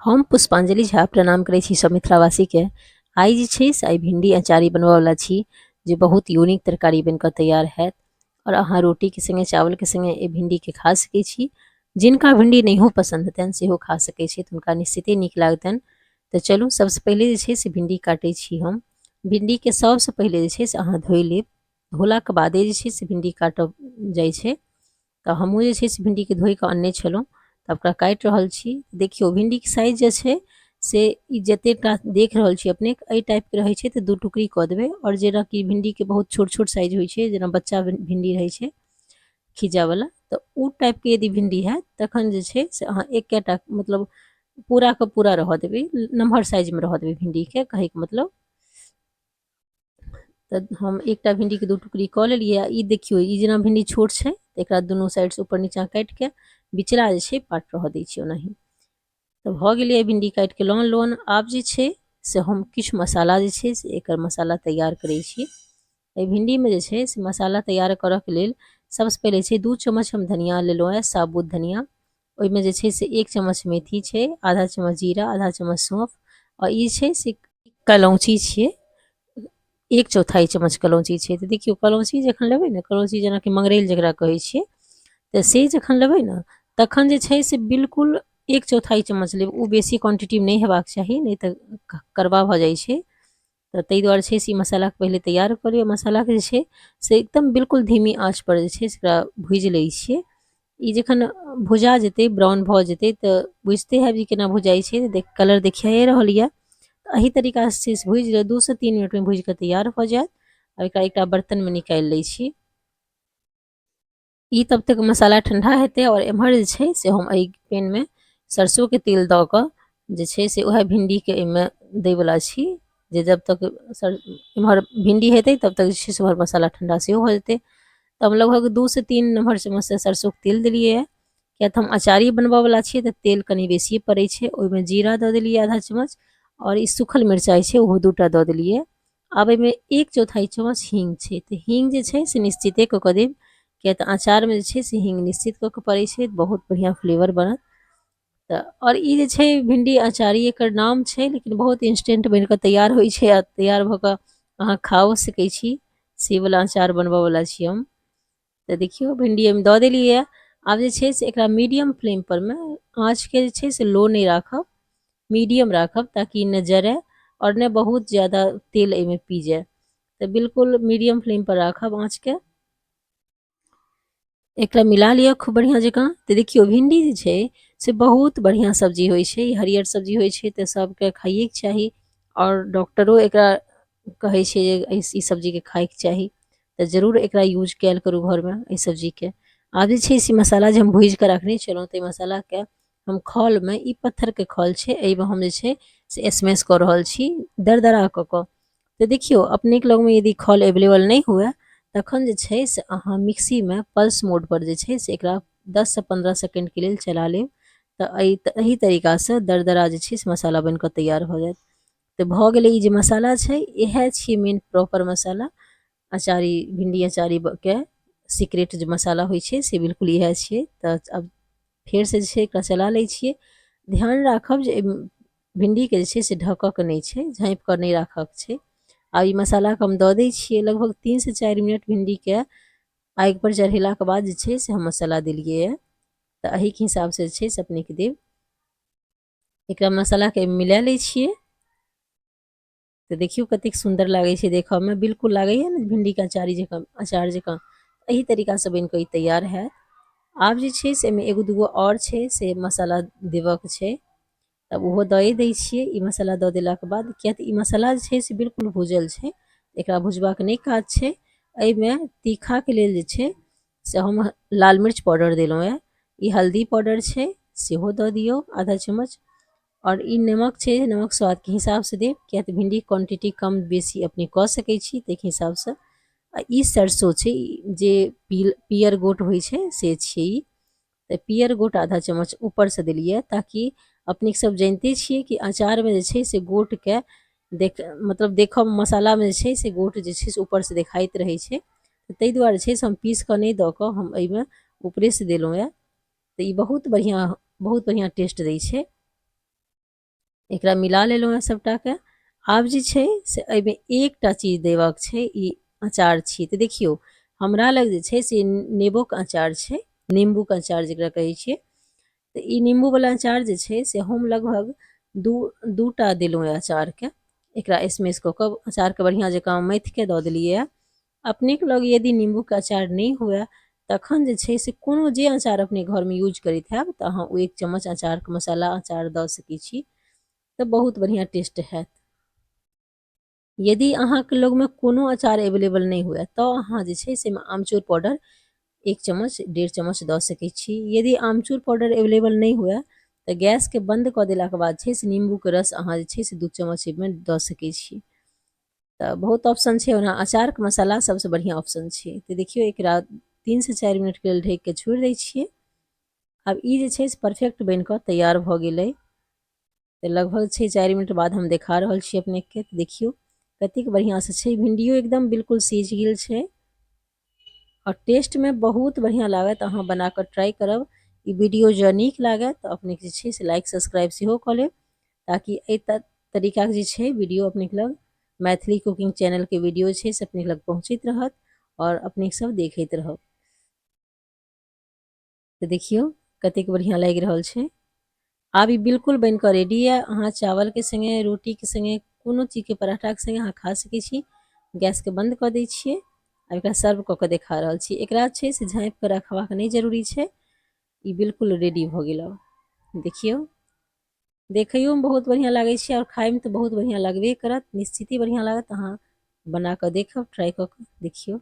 हम पुष्पांजलि झा प्रणाम करै छी सब मिथिलावासीके। आइ जे छै से आइ भिंडी अचारी बनबऽवला छी, जे बहुत यूनिक तरकारी बनिकऽ तैयार हैत आओर अहाँ रोटीके सङ्गे चावलके सङ्गे एहि भिंडीके खा सकै छी। जिनका भिंडी नहियो पसन्द हेतनि सेहो खा सकै छथि, हुनका निश्चिते नीक लागतनि। तऽ चलू सबसँ पहिले जे छै से भिंडी काटै छी हम। भिंडीके सबसँ पहिले जे छै से अहाँ धोइ लेब, धोलाके बादे जे छै से भिंडी काटल जाइ छै। तऽ हमहूँ जे छै से भिण्डीके धोइ कऽ अनने छलहुँ, तऽ ओकरा काटि रहल छी। देखियौ, भिण्डीके साइज जे छै से ई जतेक टा देख रहल छी अपने, एहि टाइपके रहै छै तऽ 2 टुकड़ी कऽ देबै। आओर जेनाकि भिण्डीके बहुत छोट छोट साइज होइ छै, जेना बच्चा भिण्डी रहै छै खीजावला, तऽ ओ टाइपके यदि भिण्डी हैत तखन जे छै से अहाँ एकेटा मतलब पूराके पूरा रहऽ देबै, नमहर साइजमे रहऽ देबै भिण्डीके, कहैके मतलब। तऽ हम एकटा भिण्डीके 2 टुकड़ी कऽ लेलियै। ई देखियौ, ई जेना भिण्डी छोट छै तऽ एकरा दुनू साइडसँ ऊपर नीचाँ काटिके बिचला जे छै पाट रहऽ दै छियै ओनाही। तऽ भऽ गेलै भिण्डी काटिके लऽ अनलहुँ। आब जे छै से हम किछु मसाला जे छै से एकर मसाला तैयार करै छी। एहि भिण्डीमे जे छै से मसाला तैयार करऽके लेल सबसँ पहिले छै 2 चम्मच हम धनिया लेलहुँ हेँ, साबुत धनिया। ओहिमे जे छै से 1 चम्मच मेथी छै, आधा चम्मच जीरा, आधा चम्मच सौंफ, आओर ई छै से कलौंची छियै, 1/4 चम्मच कलौंची छै। तऽ देखियौ, कलौंची जखन लेबै ने, कलौंची जेनाकि मंगरैल जकरा कहै छियै, तऽ से जखन लेबै ने तखन जे छै से बिल्कुल 1/4 चम्मच लेब, ओ बेसी क्वान्टिटीमे नहि हेबाक चाही, नहि तऽ कड़वा भऽ जाइ छै। तऽ ताहि दुआरे छै से ई मसालाके पहिले तैयार कऽ लिअ। मसालाके जे छै से एकदम बिल्कुल धीमी आँचपर जे छै से एकरा भूजि लै छियै। ई जखन भुजा जेतै, ब्राउन भऽ जेतै, तऽ बुझिते हैब जे केना भुजाइ छै। देख, कलर देखाइए रहल यऽ। तऽ एहि तरीकासँ छै से भुजि लिअ, 2 से 3 मिनटमे भुजि कऽ तैयार भऽ जायत। आ एकरा एकटा बर्तनमे निकालि लै छी। ई तब तक मसाला ठण्डा हेतै आओर एम्हर जे छै से हम एहि पैनमे सरसोके तेल दऽ कऽ जे छै से उएह भिण्डीके एहिमे दैवला छी, जे जब तक सर एम्हर भिण्डी हेतै तब तक जे छै से ओम्हर मसाला ठण्डा सेहो भऽ जेतै। तऽ हम लगभग 2 से 3 नम्हर चम्मचसँ सरसोके तेल देलियै यऽ, किएक तऽ हम अचारी बनबऽवला छियै तऽ तेल कनि बेसिए पड़ै छै। ओहिमे जीरा दऽ देलियै आधा चम्मच आओर ई सूखल मिरचाइ छै, ओहो 2 टा दऽ देलियै। आब एहिमे 1/4 चम्मच हींग छै, तऽ हींग जे छै से निश्चिते कऽ कऽ देब, किएक तऽ अचारमे जे छै से हींग निश्चित कऽ कऽ पड़ै छै, बहुत बढ़िआँ फ्लेवर बनत। तऽ आओर ई जे छै भिण्डी अचारी एकर नाम छै, लेकिन बहुत इंस्टेंट बनि कऽ तैयार होइ छै आ तैयार भऽ कऽ अहाँ खाओ सकै छी, से वला अचार बनबऽवला छी हम। तऽ देखियौ, भिण्डी एहिमे दऽ देलियै। आब जे छै से एकरा मीडियम फ्लेम पर मे, आँचके जे छै से लो नहि राखब, मीडियम राखब, ताकि नहि जरय आओर नहि बहुत ज्यादा तेल एहिमे पी जाय। तऽ बिल्कुल मीडियम फ्लेम पर राखब आँचके। एकरा मिला लिअ खूब बढ़िआँ जकाँ। तऽ देखियौ, भिण्डी जे छै से बहुत बढ़िआँ सब्जी होइ छै। ई हरियर सब्जी होइ छै, तऽ सबके खाइएके चाही आओर डॉक्टरो एकरा कहै छै जे ई सब्जीके खाइके चाही। तऽ जरूर एकरा यूज कयल करू घरमे एहि सब्जीके। आब जे छै से मसाला जे हम भुजि कऽ रखने छलहुँ, ताहि मसालाके हम खौलमे, ई पत्थरके खौल छै, एहिमे हम जे छै से स्मैश कऽ रहल छी दरदरा कऽ कऽ। तऽ देखियौ, अपनेके लगमे यदि खौल एवेलेबल नहि हुए तखन जे छै से अहाँ मिक्सीमे पल्स मोडपर जे छै से एकरा 10 से 15 सेकेण्डके लेल चला लेब, तऽ एहि तरीकासँ दरदरा जे छै से मसाला बनि कऽ तैयार भऽ जायत। तऽ भऽ गेलै। ई जे मसाला छै, इएह छियै मेन प्रॉपर मसाला अचारी, भिण्डी अचारीके सीक्रेट जे मसाला होइ छै से बिल्कुल इएह छियै। तऽ आब फेरसँ जे छै एकरा चला लै छियै। ध्यान राखब जे भिण्डीके जे छै से ढकऽके नहि छै, झाँपि कऽ नहि राखऽके छै। आब ई मसालाके हम दऽ दै छियै। लगभग 3 से 4 मिनट भिण्डीके आगिपर चढ़ेलाके बाद जे छै से हम मसाला देलियै यऽ। तऽ एहिके हिसाबसँ जे छै से अपनेके देब। एकरा मसालाके मिला लै छियै। तऽ देखियौ, कतेक सुन्दर लागै छै देखऽमे, बिल्कुल लागैए ने भिण्डीके अचारी जकाँ, अचार जकाँ। एहि तरीकासँ बनि कऽ ई तैयार हैत। आब जे छै से एहिमे एगो दूगो आओर छै से मसाला देबऽके छै, तब ओहो दए दै छियै। ई मसाला दऽ देलाके बाद, किएक तऽ ई मसाला जे छै से बिल्कुल भुजल छै, एकरा भुजबाक नहि काज छै। एहिमे तीखाके लेल जे छै से हम लाल मिर्च पाउडर देलहुँ यऽ। ई हल्दी पाउडर छै, सेहो दऽ दियौ आधा चम्मच। आओर ई नमक छै, नमक स्वादके हिसाबसँ देब, किएक तऽ भिण्डीके क्वान्टिटी कम बेसी अपने कऽ सकै छी ताहिके हिसाबसँ। आ ई सरसो छै, जे पियर गोट होइ छै से छियै ई। तऽ पियर गोट आधा चम्मच ऊपरसँ देलियै, ताकि अपने सब जानिते छियै कि अचारमे जे छै से गोटके देख मतलब देखऽमे मसालामे जे छै से गोट जे छै से ऊपरसँ देखाइत रहै छै। ताहि दुआरे छै से हम पीस कऽ नहि दऽ कऽ हम एहिमे ऊपरेसँ देलहुँ यऽ। तऽ ई बहुत बढ़िआँ, बहुत बढ़िआँ टेस्ट दै छै। एकरा मिला लेलहुँ हेँ सभटाके। आब जे छै से एहिमे एकटा चीज देबाक छै, ई अचार छी। तऽ देखियौ, हमरा लग जे छै से नेबोके अचार छै, नीम्बूके अचार जकरा कहै छियै। तऽ ई नीम्बूवला अचार जे छै से हम लगभग 2 टा देलहुँ अचारके। एकरा स्मैश कऽ कऽ अचारके बढ़िआँ जकाँ मथिके दऽ देलियै। अपनेके लग यदि नीम्बूके अचार नहि हुए, तखन जे छै से कोनो जे अचार अपने घरमे यूज करैत हैब, तऽ अहाँ ओ 1 चम्मच अचारके मसाला अचार दऽ सकै छी, तऽ बहुत बढ़िआँ टेस्ट हैत। यदि अहाँके लगमे कोनो अचार अवेलेबल नहि हुए, तऽ अहाँ जे छै से आमचूर पाउडर 1 चम्मच, 1.5 चम्मच दऽ सकै छी। यदि आमचूर पाउडर अवेलेबल नहि हुए, तऽ गैसके बन्द कऽ देलाके बाद छै से नीम्बूके रस अहाँ जे छै से 2 चम्मच एहिमे दऽ सकै छी। तऽ बहुत ऑप्शन छै। ओना अचारके मसाला सबसँ बढ़िआँ ऑप्शन छै। तऽ देखियौ, एकरा 3 से 4 मिनटके लेल ढकिके छोड़ि दै छियै। आब ई जे छै से परफेक्ट बनि कऽ तैयार भऽ गेलै। तऽ लगभग छै 4 मिनट बाद हम देखा रहल छी अपनेके। तऽ देखियौ, कतेक बढ़िआँसँ छै। भिंडियो एकदम बिल्कुल सिझ गेल छै आओर टेस्टमे बहुत बढ़िआँ लागत। अहाँ बना कऽ ट्राइ करब। ई वीडियो जँ नीक लागत, तऽ अपनेके जे छै से लाइक, सब्सक्राइब सेहो कऽ लेब, ताकि एहि तरीकाके जे छै वीडियो अपनेके लग, मैथिली कुकिंग चैनलके वीडियो छै से अपनेके लग पहुँचैत रहत आओर अपने सब देखैत रहब। तऽ देखियौ, कतेक बढ़िआँ लागि रहल छै। आब ई बिल्कुल बनि कऽ रेडी यऽ। अहाँ चावलके सङ्गे, रोटीके सङ्गे, कोनो चीजके, पराठाके सङ्गे अहाँ खा सकै छी। गैसके बन्द कऽ दै छियै। आब एकरा सर्व कऽ कऽ देखा रहल छी। एकरा छै से झाँपि कऽ रखबाक नहि जरूरी छै। ई बिल्कुल रेडी भऽ गेल। आब देखियौ, देखैयोमे बहुत बढ़िआँ लागै छै आओर खाइमे तऽ बहुत बढ़िआँ लगबे करत, निश्चित ही बढ़िआँ लागत। अहाँ बना कऽ देखब, ट्राइ कऽ कऽ देखियौ।